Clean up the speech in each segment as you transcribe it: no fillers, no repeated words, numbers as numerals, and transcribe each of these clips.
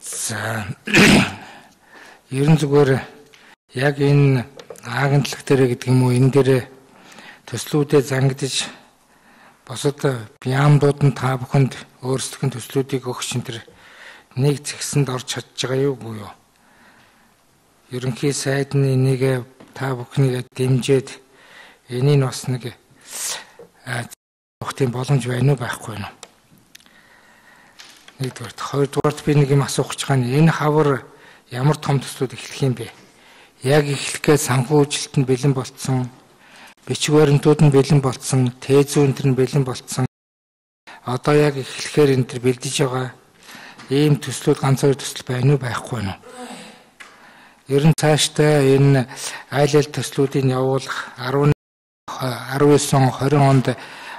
За ерөн зүгээр яг энэ агентлаг дээр гэдэг юм уу энэ дээр төслүүдэд зангидаж бусад яамдууд нь та бүхэнд өөрсдийнх нь төслүүдийг өгч энэ төр нэг зэгсэнд орж чадж байгаа юу үгүй юу? Ерөнхий сайд нь энийг та бүхнийг дэмжиж энийг бас нэг өгөх боломж байна уу байхгүй юу? Нэгдүгээрт, хоёрдугаарт би нэг юм асуух гэж байгаа нь энэ хавар ямар том төслүүд эхлэх юм бэ? Яг эхлэхээ санхүүжилт нь бэлэн болцсон, бичиг баримтууд нь бэлэн болцсон, тээзүү энэ төр нь бэлэн болцсон. Одоо яг эхлэхээр энэ төр бэлдэж байгаа ийм төслүүд ганц хоёр төсөл байна уу байхгүй юу? Ер нь цаашдаа энэ айл айл төслүүдийг явуулах 19 20 онд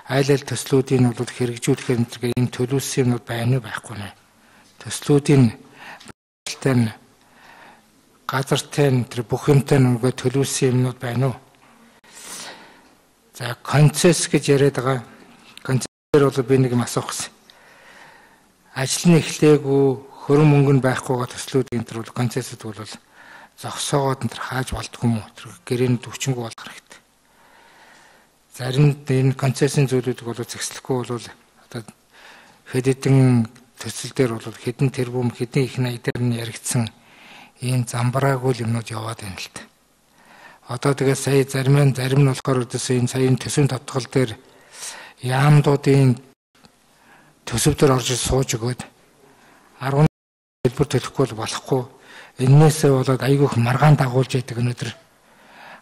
айл айл төслүүдийг нь бол хэрэгжүүлэхээр энэ төр ийм төлөвлөсөн юмнууд байна уу байхгүй юу? Төслүүдийн байдалтай нь газартай нь тэр бүх юмтай нөгөө төлөвлөсөн юмнууд байна уу? За концесс гэж яриад байгаа. Концессээр бол би нэг юм асуух гэсэн. Ажил нь эхлээгүй, хөрөн мөнгө нь байхгүйгаа төслүүд энэ төр бол концессд бол зогсоогоод энэ төр хааж болдгүй юм уу? Тэр гэрээнд хүчингү болох хэрэгтэй. Зарим энэ концессийн зүйлүүдийг бол зэгслэхгүй бол одоо хэд хэдэн төсөл дээр бол хэдэн тэрбум, хэдэн их 80 дээр нь яригдсан ийм замбраагүй юмнууд яваад байна л та. Одоо тэгээ сая зарим нь болохоор өдөөс энэ саяын төсвийн тодтгол дээр яамдуудын төсөв дээр орж сууж өгөөд 10 хэлбэр төлөхгүй бол болохгүй. Эннээсээ болоод айгүйх маргаан дагуулж яадаг өнөөдөр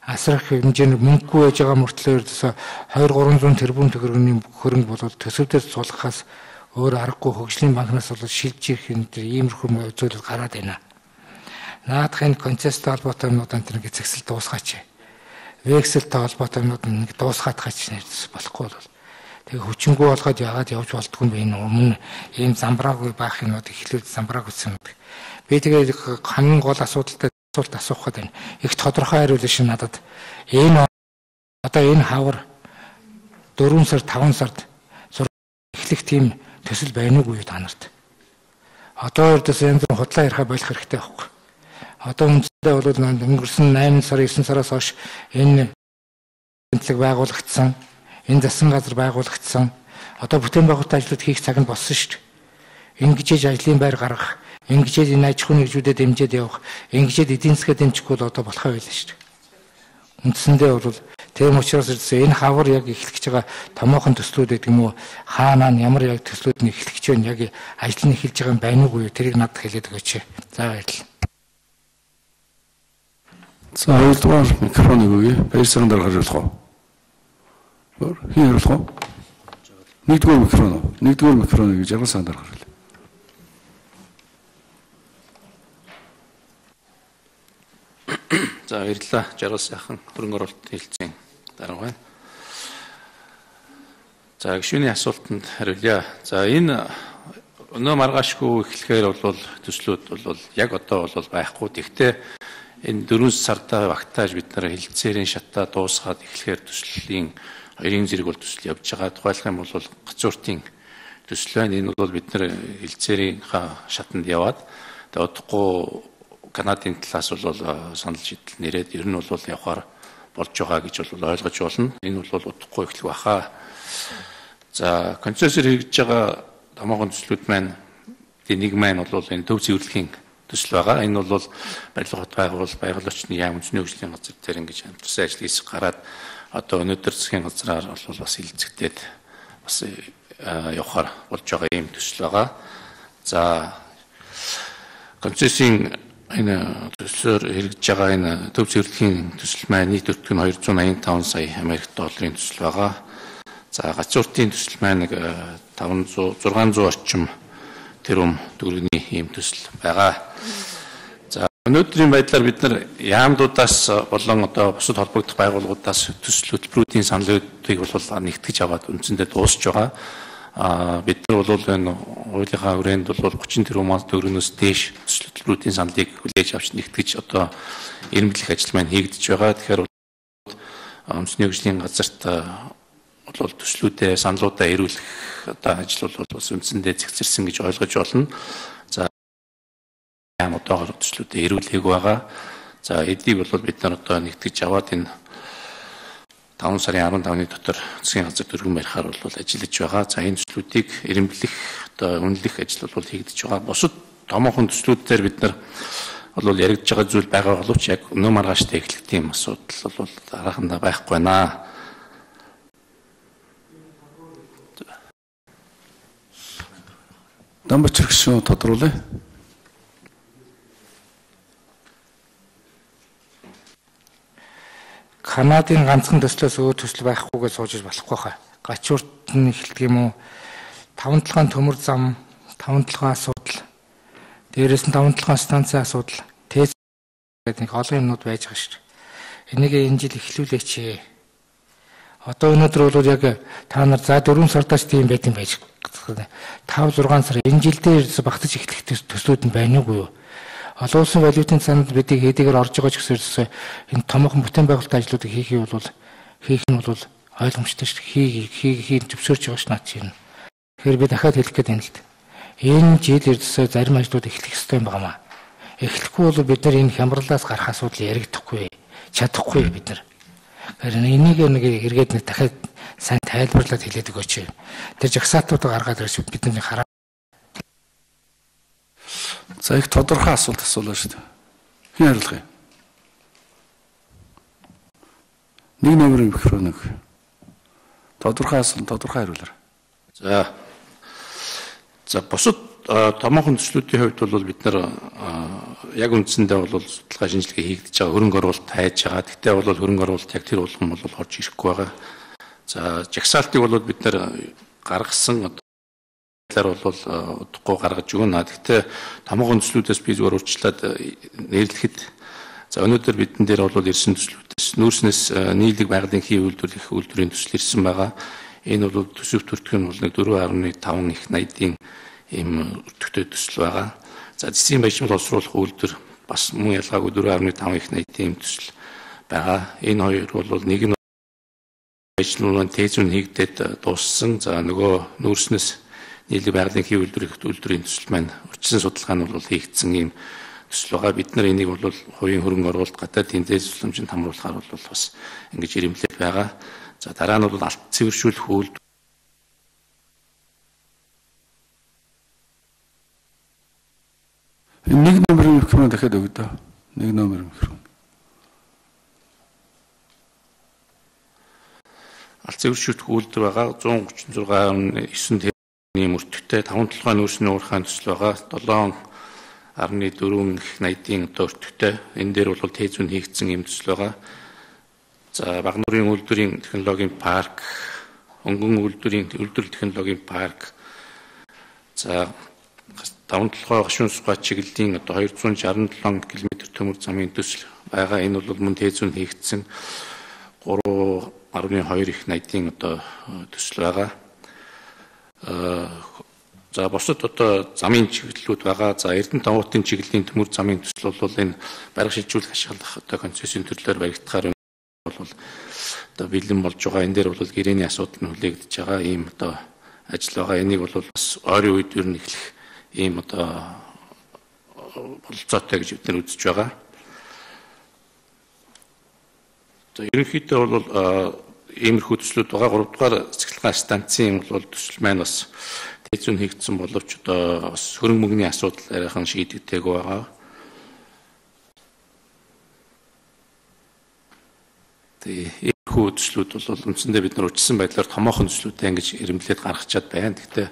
асрах хэмжээний мөнгөгүй байж байгаа мөртлөө ердөөсөө 2 300 тэрбум төгрөгийн хөрөнгө болоод төсөв дээр суулгахаас өөр аргагүй хөгжлийн банкнаас бол шилж ирэх энэ төр иймэрхүү зүйлүүд гараад байна. Наадах энэ концесстэй холбоотой юмнууд энэ төр ингэ зэгсэл дуусгаач. Векселтэй холбоотой юмнууд нэг дуусгаад хач нэрс болохгүй бол тэгээ хүчингү болгоод яагаад явж болдгүй юм бэ? Энэ өмнө ийм замбраагүй байх юмнууд эхлүүл замбраагүй гэсэн юм. Би тэгээ хамгийн гол асуудалтай асуулт асуух гэдэг нь их тодорхой хариулна шин надад. Энэ одоо энэ хавар 4 сар 5 сард эхлэх тийм төсөл байна уугүй та нарт? Одоо ердөөс янз бүрийн худлаа яриха болох хэрэгтэй байхгүй. Одоо үндсэндээ бол өнгөрсөн 8 сар 9 сараас хойш энэ агентлаг байгуулагдсан, энэ засгийн газар байгуулагдсан. Одоо бүтээн байгуулалтын ажлууд хийх цаг нь болсон шүү дээ. Ингэж ажлын байр гаргах, ингэж энэ аж ахуйн нэгжүүдэд дэмжиж явах, ингэж эдийн засгаа дэмжихгүй бол одоо болохоо байлаа шүү дээ. Үндсэндээ бол тийм учраас энэ хавар яг эхлэх гэж байгаа томоохон төслүүд гэдэг юм уу, хаанаа нь ямар яг төслүүд нь эхлэх гэж байна, яг ажил нь эхэлж байгаа юм байна уугүй юу, тэрийг надад хэлээд өгөөч. За баярлалаа. За хоёрдугаар микрофоныг өгье. Баяр сайхан дарга хариулах уу? Хэн хариулах уу? Нэгдүгээр микрофон уу? Нэгдүгээр микрофоныг жаргал сайхан дарга хариулъя. За баярлалаа. Жаргал сайхан хөрөнгө оруулалтын хэлтсийн дарга байна. За гишүүний асуултанд хариулъя. За энэ өнөө маргаашгүй эхлэхээр бол төслүүд бол яг одоо бол байхгүй. Тэгвэл энэ 4 сардаа багтааж бид нар хэлтсээрийн шатаа дуусгаад эхлэхээр төслийн хоёрын зэрэг бол төсөл явж байгаа. Тухайлах юм бол гацууртын төсөл байна. Энэ бол бид нар хэлтсээрийн шатанд яваад тэгээ удахгүй Канадын талаас бол санал шийдэл нэрээд ер нь бол явахаар болж байгаа гэж бол ойлгож болно. Энэ бол удахгүй эхлэх баха. За концессээр хэрэгжиж байгаа томоохон төслүүд маань нэг маань бол энэ төв цэвэрлэгийн төсөл байгаа. Энэ бол барилга хот байгуул байгаль орчны яам үндэсний хөгжлийн газар дээр ингэж хамтарсан ажил хийх гараад одоо өнөөдөр засгийн газраар бол бас хилцэгдээд бас явахаар болж байгаа ийм төсөл байгаа. За концессийн энэ төслөөр хэрэгжиж байгаа энэ төв цэвэрлэгийн төсөл маань нийт өртөг нь 285 сая Америк долларын төсөл байгаа. За гацууртын төсөл маань нэг 500 600 орчим тэрбум төгрөгийн ийм төсөл байгаа. За өнөөдрийн байдлаар бид нар яамдуудаас болон одоо бусад холбогдох байгууллагуудаас төсөл хөтөлбөрүүдийн саналуудыг бол нэгтгэж аваад үндсэндээ дуусч байгаа. Бид нар бол энэ хуулийнхаа хүрээнд бол 30 тэрбум төгрөгнөөс дээш төсөл хөтөлбөрүүдийн саналыг хүлээж авч нэгтгэж одоо эрэмбэлэх ажил маань хийгдэж байгаа. Тэгэхээр үндэсний хөгжлийн газарт бол төслүүдээ саналуудаа эрүүлэх одоо ажил бол бас үндсэндээ зэгцэрсэн гэж ойлгож болно. За яам одоогоор төслүүдэд ирүүлээгүй байгаа. За эдийг бол бид нар одоо нэгтгэж аваад энэ 5 сарын 15-ны дотор засгийн газар дөрвөн барихаар бол ажиллаж байгаа. За энэ төслүүдийг эрэмблэх одоо үнэлэх ажил бол хийгдэж байгаа. Бусад томоохон төслүүд дээр бид нар бол яригдж байгаа зүйл байгаа боловч яг өнөө маргааштай эхлэх тийм асуудал бол дараахандаа байхгүй байна. Дамбач гишүүн тодруулъя. Канадын ганцхан төслөөс өөр төсөл байхгүйгээ сууж болохгүй хаа. Гачуурт нь эхэлдэг юм уу? Таван толгойн төмөр зам, таван толгойн асуудал, дээрээс нь таван толгойн станцын асуудал, ТЭЦ гэдэг нэг олон юмнууд байж байгаа шүү дээ. Энийг энэ жил эхлүүлээч. Одоо өнөөдөр бол яг та нар за 4 сардаач тийм байт юм байж 5 6 сар энэ жил дээр багтаж эхлэх төслүүд нь байна уугүй юу? Олон улсын валютын санд бидийг хэдийгээр орж байгаа ч гэсэн энэ томоохон бүтээн байгуулалтын ажлуудыг хийх юм бол хийх нь бол ойлгомжтой шүү дээ. Хий зөвшөөрч байгаа ш наад чинь. Тэгэхээр би дахиад хэлэх гээд байна л да. Энэ жил ердөөсөө зарим ажлууд эхлэх ёстой юм байна. Эхлэхгүй бол бид нар энэ хямралаас гарах асуудал яригдахгүй, чадахгүй бид нар. Тэгэхээр энийг нэг эргээд нэг дахиад сайн тайлбарлаад хэлээд өгөөч. Тэр жагсаалтуудаа гаргаад ирж бид нар хараа. За их тодорхой асуулт асуулаа шүү дээ. Хэн хариулах юм? Нэг номерын микрофон нэг. Тодорхой асуулт тодорхой хариулаарай. За бусад томоохон төслүүдийн хувьд бол бид нар яг үндсэндээ бол судалгаа шинжилгээ хийгдэж байгаа, хөрөнгө оруулалт хайж байгаа. Гэхдээ бол хөрөнгө оруулалт яг тэр болгон бол орж ирэхгүй байгаа. За жагсаалтыг бол бид нар гаргасан талаар бол удахгүй гаргаж өгнө. Гэхдээ томоохон төслүүдээс би зүгээр урьдчилаад нэрлэхэд за өнөөдөр бидэн дээр бол ирсэн төслүүдээс нүүрснээс нийлэг байгалийн хий үйлдвэрлэх их үйлдвэрийн төсөл ирсэн байгаа. Энэ бол төсөв төртг нь бол 4.5 их 80-ийн ийм өртөгтэй төсөл байгаа. За зэсийн баяжмал боловсруулах үйлдвэр бас мөн ялгаагүй 4.5 их 80-ийн төсөл байгаа. Энэ хоёр бол нэг нь баяжмал тээзүн хийгдээд дууссан. За нөгөө нүүрснээс нийлэг байгалийн хий үйлдвэрлэх үйлдвэрийн төсөл маань урьдчилан судалгаа нь бол хийгдсэн ийм төсөл байгаа. Бид нар энийг бол хувийн хөрөнгө оруулалт гадаадын зээл зөвлөмжөнд хамруулахаар бол бас ингэж ирэмблээд байгаа. За дараа нь бол алт цэвэршүүлэх үйлдвэр нэг номерын микрофон дахиад өгөө дөө. Нэг номер микрофон. Алт цэвэршүүлэх үйлдвэр байгаа 136.9 ийм өртөгтэй 5 толгойн нүүрсний уурхайн төсөл байгаа 7.4 их 80-ийн одоо өртөгтэй. Энэ дээр бол тээзүн хийгдсэн ийм төсөл байгаа. За Багнуурын үйлдвэрийн технологийн парк, Өнгөн үйлдвэрийн үйлдвэрлэл технологийн парк, за 5 толгой гашуун сухай чиглэлийн одоо 267 км төмөр замын төсөл байгаа. Энэ бол мөн тээзүн хийгдсэн 3.2 их 80-ийн одоо төсөл байгаа. За бусад одоо замын чиглэлүүд байгаа. За Эрдэнэ давуутын чиглэлийн төмөр замын төсөл бол энэ барих шилжүүлэх ашиглах одоо концессийн төрлөөр баригдахаар бол одоо бэлэн болж байгаа. Энэ дээр бол гэрээний асуудал нь хүлээгдэж байгаа ийм одоо ажил байгаа. Энийг бол бас ойрын үед ер нь эхлэх ийм одоо бололцоотой гэж бид нар үзэж байгаа. За ерөнхийдөө бол иймэрхүү төслүүд байгаа. 3 дугаар цэцгэлэн станцын бол төсөл маань бас тээзүн хийгдсэн боловч одоо бас хөрөнгө мөнгөний асуудал арайхан шийдэгдээгүй байгаа. Тэгээ иймэрхүү төслүүд бол үндсэндээ бид нар учирсан байдлаар томоохон төслүүдээ ингэж эрэмблээд гаргачаад байна. Гэхдээ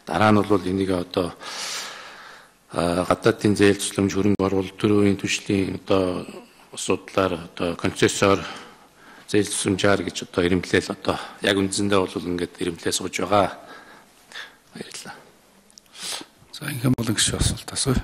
дараа нь бол энийг одоо гадаадын зээл төслөмж хөрөнгө оруулалт төрийн түвшлийн одоо асуудлаар одоо концессор зээл төсөмжаар гэж одоо эрэмблээл одоо яг үндсэндээ бол ингээд эрэмблээ сууж байгаа. Баярлалаа. За ингээм болон гişүү асуулт асууя.